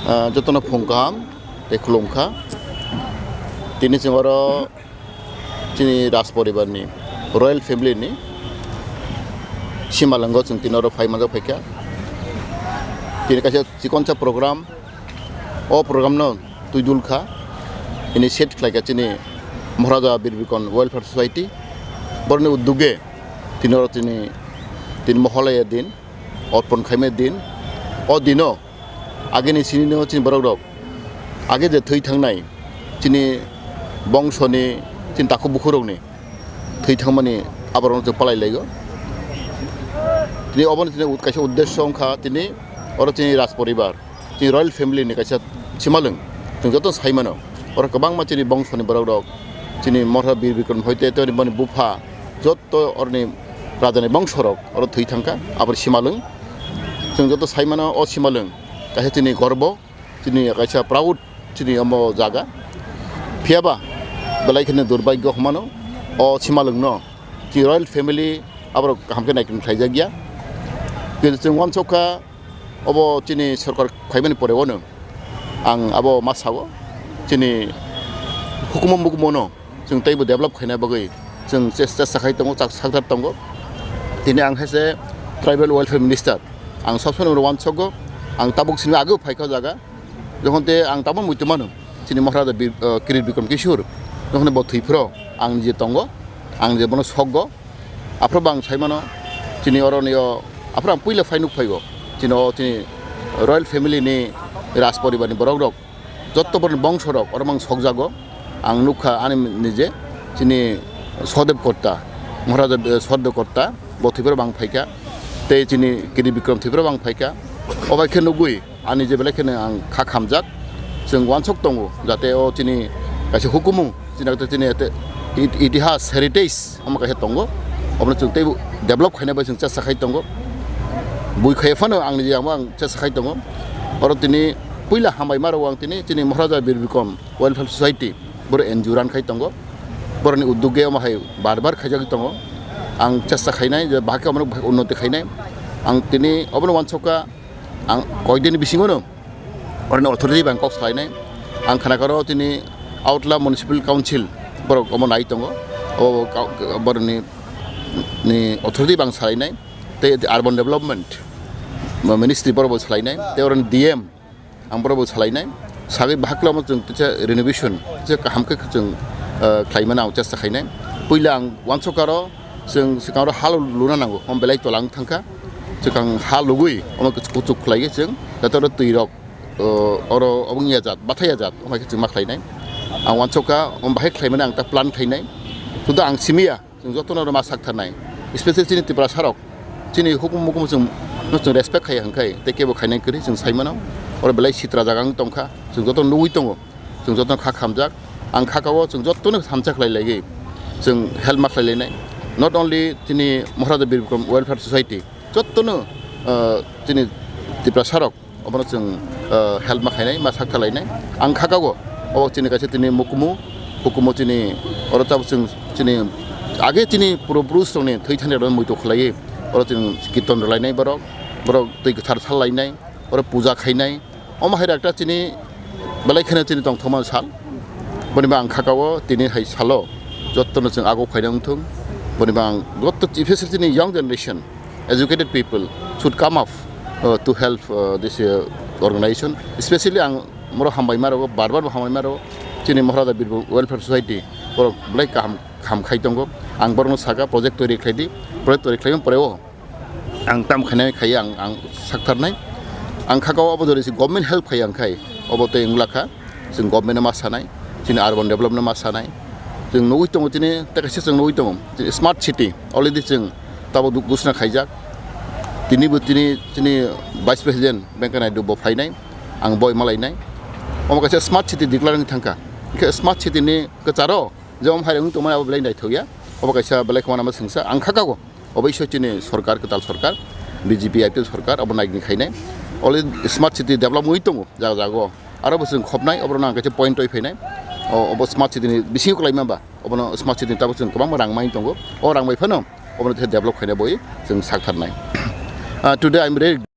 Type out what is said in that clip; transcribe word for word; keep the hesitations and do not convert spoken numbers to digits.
Ah, jotono phung kaham tei khulumkha. Tini chwng oro chini Raj poribarni, royal family ni simalwngo chwng tini oro phai manjak phaikha. Tini kaisa chikonsa program, o program no twidul kha, initiate khlaikha chini Maharaja Bir Bikram Welfare Society. Boroni udduge tini oro tini, tini Moholaya din, orpon khaimani din. O dino ageni sinino chini borok rok, age je thwi thangnai chini bongsoni, chini takhuk bukhuk rokni thwi thangmani aborokno chwng palai laigo. Tini oboni tini ud-, kaisa uddesyo wngkha tini oro chini Raj poribar, chini royal family ni kaisa simalwng chwng joto sai mano. Oro kwbangma chini bongsoni borok rok, chini Maharaja Bir Bikram hoite tei boni bupha, joto oroni rajani bongsorok oro thwi thangkha, aboni simalwng. Chwng joto sai mano, o simalwng kaisa chini gorbo, chini kaisa proud, chini omo jaga. Phiyaba belai kheno durbagyo hwnmano, o simalwngno chini royal family aborok kaham khe naikolwi khlaijakya. Kintu chwng uansukha, obo chini sorkar phaimani pore ono ang abo ma sao, chini hukumu mukumono chwng teibo develop khaina bagwi chwng ches-, chesta khai tongo, chak-, sakthar tongo. Tini ang hai se tribal welfare minister, ang sob somoi uansukgo, ang tabuk simi ageo phaikha o jaga, jokhon te ang tabuk muitu mano, chini Maharaja Bir-, uh, Kirit Bikram Kishore, jokhon bo thwi phro ang nije tongo, ang nije bono sokgo, Aphuru bo ang sai mano, chini oroni o, aphuru ang puila phai nuk phaigo. Chini o, chini royal family ni, Raj poribar ni borok rok, jotto borok ni bongso rok, oro mang sokjago. Ang nukha ani nije, chini Sodeb Kotta, Maharaja, eh, Sodeb Kotta, bo thwipra bang phaikha. Tei chini Kiri Bikram thwipra bang phaikha. O bai khe nugui, Ani je belai kheno ang kha khamjak, chwng uansuk tongo, jate o chini kaisa hukumu, chini ate chini ate it-, itihas, heritage, omo kaisa tongo, obono chwng teibo develop khaina bai chwng chesta khai tongo. Bui khaiya phano ang niji ang chesta khai tongo. Oro tini puila hambai ma rwo ang tini chini Maharaja Bir Bikram Welfare Society, boro N G O run khai tongo. Boroni uddog omo hai bar bar khaijagwi tongo. Ang chesta khainai je bahai khe omono unnoti khainai. Ang tini obono uansukha. Ang koidini bisingono oroni authority bai ang kok salainai. Ang khanakaro tini Agartala Municipal Council borok omo nai tongo. O ka-, boroni ni authority bai ang salainai. Tei urban development ministry borok bo salainai. Tei oroni D M ang borok bo salainai. Sagwi bahakla omo chwng kisa renovation, kisa kaham khe chwng, eh, khlaimani ang chesta khainai. Puila ang uansukaro Chwng swkang oro hal luna nango, omo belai tola wng thangkha. Swkang hal lugui omo kuchuk khlaiwi chwng jate oro twi rok, o, oro obo wngya jat, bathai ya jat, omo hai khe chwng ma khlainai. Ang uansukha, omo bahai khlaimani ang ta plan khlainai. Sudu ang simiya, chwng jotono oro ma saktharnai. Especially chini Tiprasa rok, chini hukum mukum chwng, no chwng respect khaiya hwnkhai, tei kebo khainai kwrwi chwng sai mano. Oro belai sitra jaga wng tongkha, chwng jotono nugui tongo. Chwng jotono kha khamjak. Ang kha kao chwng jotono thamsa khlai laiwi chwng help ma khlai lainai. Not only chini Maharaja Bir Bikram Welfare Society, jotono, ah, chini Tiprasa rok obono chwng, ah, help ma khainai, ma sak khlainai. Ang kha kao, o chini kaisa tini mukumu, hukumu chini oro tabuk chwng chini age chini puro purus rokni thwi thani rok muitu khlaiwi oro chwng kirtan rwlainai borok, borok twi kwthar sal lainai, oro puja khainai. Omo hai rakta chini belai kheno chini tongthokma sal. Boni ba ang kha kao tini hai salo jottono chwng ago phaina wngthung. Boni ba ang jotto, especially chini young generation, educated people should come up, uh, to help, uh, this, uh, organization. Especially ang moro hambai ma rwo, bar bar bo hambai ma rwo. Chini Maharaja Bir Bikram Welfare Society borok belai kaham, kaham khai tongo. Ang borokno saka project toiri khlai di, project toiri khlaimani pore o ang tam khainai khai ang, ang sakthar nai. Ang kha kao obo jori si government help khai ang khai obo tei wngla kha. Chwng government no ma sanai, chini urban development no ma sanai. Chwng nugui tongo chini, tei kaisa chwng nugui tongo chini smart city already chwng tabo du-, gusna khaijak. Tini bo tini chini Vice President Venkaiah Naidu bo phainai, ang boi malainai. Omo kaisa smart city declare wng thangkha. Hwnkhe smart city ni kwcharo je omo hai wng tongmani abo belai naithok ya. Obo kaisa belai khama nama swngsa ang kha kao. Oboiso chini sorkar, kwtal sorkar, B J P I P F sorkar, obo naigni khainai. Already smart city develop wngwi tongo jaga jaga o. Aro bo chwng khopnai, oborok nang kaisa point oi phainai. O, obo smart city ni bisingo kwlaima ba, obono smart city ni tabuk chwng kwbangma rang mai tongo. O rang bai phano obono develop khaina boi chwng saktharnai. Ah, today I am very